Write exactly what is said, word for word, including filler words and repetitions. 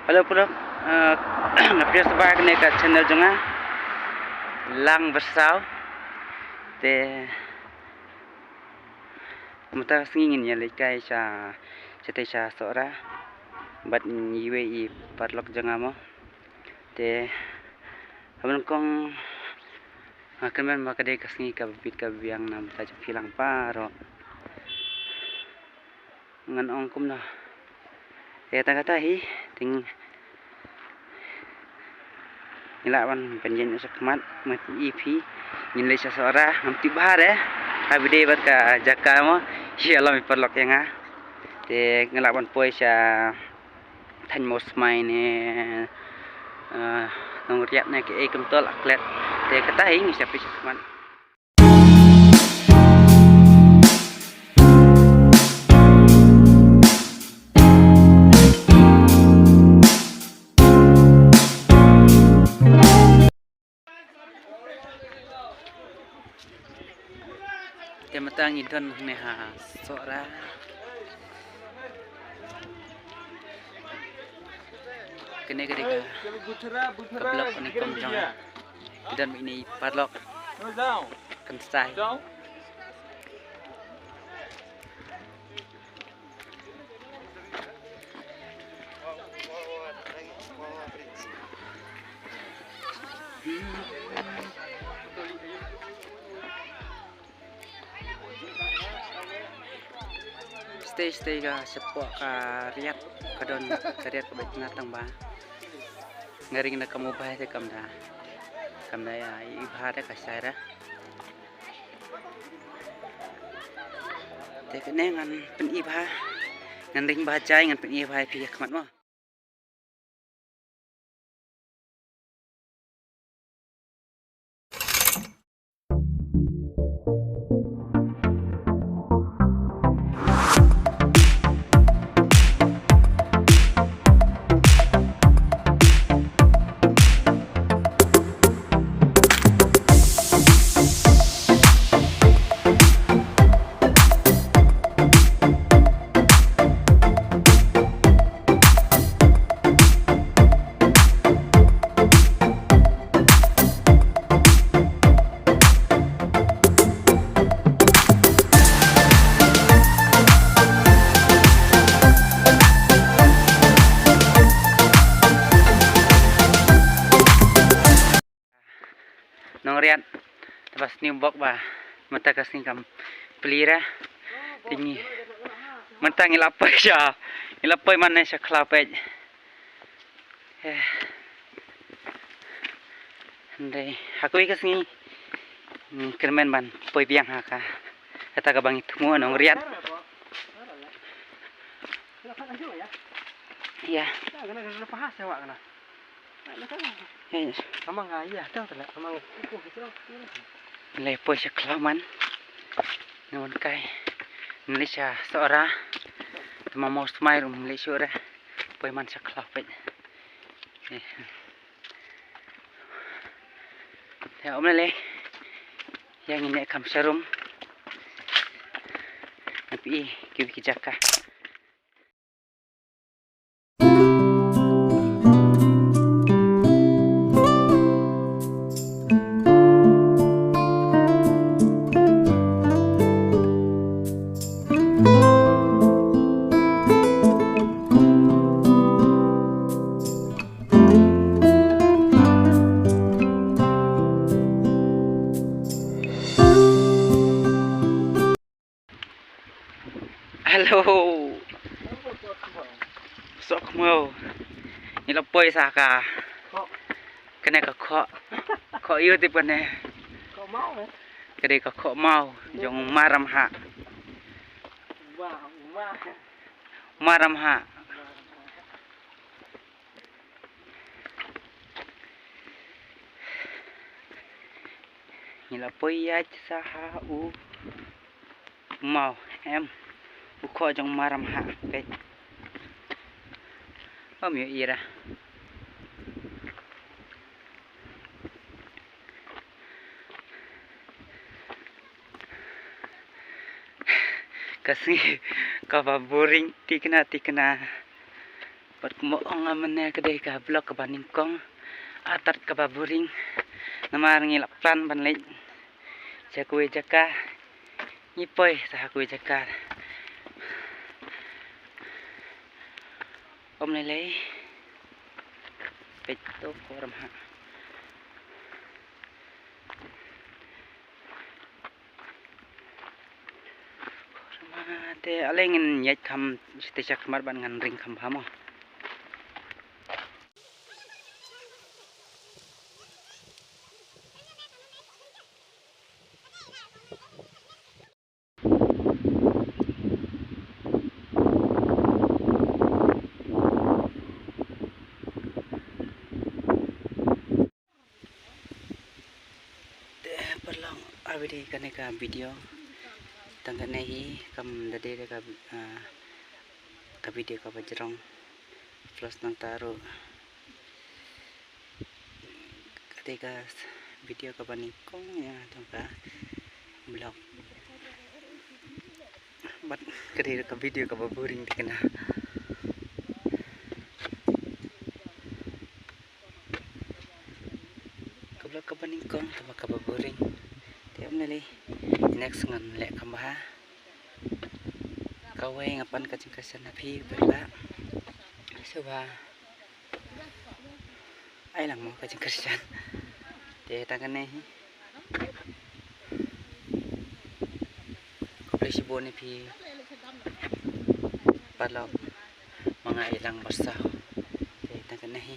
Hello, pulok. Eh, nga pdiang sngewbha kane ka channel jong nga, Lang Byrsaw. Te mynta ka sngi ngin ïa leit kai sha, shatei sha Sohra bad iwei i paralok jong nga mo. Te haba nyngkong nga kynmaw ba ka dei ka sngi kaba bit kaba biang na bynta jong phi lang baroh. Ngan ong kumno. Te tang kata hi, te ngi lah ban pynïeng shakhmat, ngan pyni ïa phi. Ngin leit sha Sohra, ngam tip bha re. Haba dei bad ka jaka mo, ïalom i paralok ïa nga. Te ngi lah ban poi sha thaiñ Mawsmai ne, eh, Nongriat ne kaei kumta la klet. Te kata hi ngi sa peit shakhmat. Te mynta ngi don hangne ha Sohra. Kane ka dei ka, ka block kane ka jong nga. Ki don bad ine i paralok. Kynsai. Shatei shatei ka shapoh ka riat ka don ka riat kaba ïa tang ba nga ring da ka mobile te kam da, kam da ïa i bha da ka shai da. Te kane ngan pyni bha, ngan ring bha jai ngan pyni bha ïa phi ha khmat mo. Nongriat, te ba sniewbok ba mynta ka sngi kam plie re. Te ngi mynta ngi la poi sha, ngi la poi man ne sha khlaw peit. Eh. Hynrei ha kawei ka sngi ngi kyrmen ban poi biang ha ka, kata kaba ngi thmu ha Nongriat. Ïa. Ïa. Ngi la poi sha khlaw man. Ngi wan kai. Ngi leit sha Sohra. Te ma Mawsmai ruh ngi leit shuh re. Poi man sha khlaw peit. Ïa. Ïa, ym lei lei. Ïa ngin ïa kham sharum. Ngan pyni kiwei ki jaka. Hello. Sohkhmaw. Ngi la poi sha ka, kane ka khoh. Khoh ïa u tip kane. Ka dei ka khoh maw jong u Maramhah. Maramhah. Ngi la poi ïaid sha ha u maw, em, u khoh jong Maramhah peit. Ym ïohi re. Ka sngi kaba boring tikna tikna. Bad kumba ong nga mynne ka dei ka vlog kaba nyngkong, artat kaba boring. Namar ngi la plan ban leit sha kawei jaka, ngi poi sha kawei jaka. Ym lei lei. Peit to, kurim ha. Te ale ngin ïaid kham shatei shakhmat bad ngan ring kham bha mo. Te paralok, a video kane ka video tang kane hi, kam da dei da ka, ah, ka video kaba jrong, plus nangta ruh ka dei ka video kaba nyngkong ïa jong ka vlog. Bad ka dei ka video kaba boring te kane. Ka vlog kaba nyngkong te kaba boring. Te ym lei lei. Next ngan leh kham bha. Kawei nga pan ka jingkyrshan na phi paralok. Sngewbha ai lang mo ka jingkyrshan. Te tang kane hi. Khublei shibun ïa phi paralok. Ma nga ïalang bad saw. Te tang kane hi.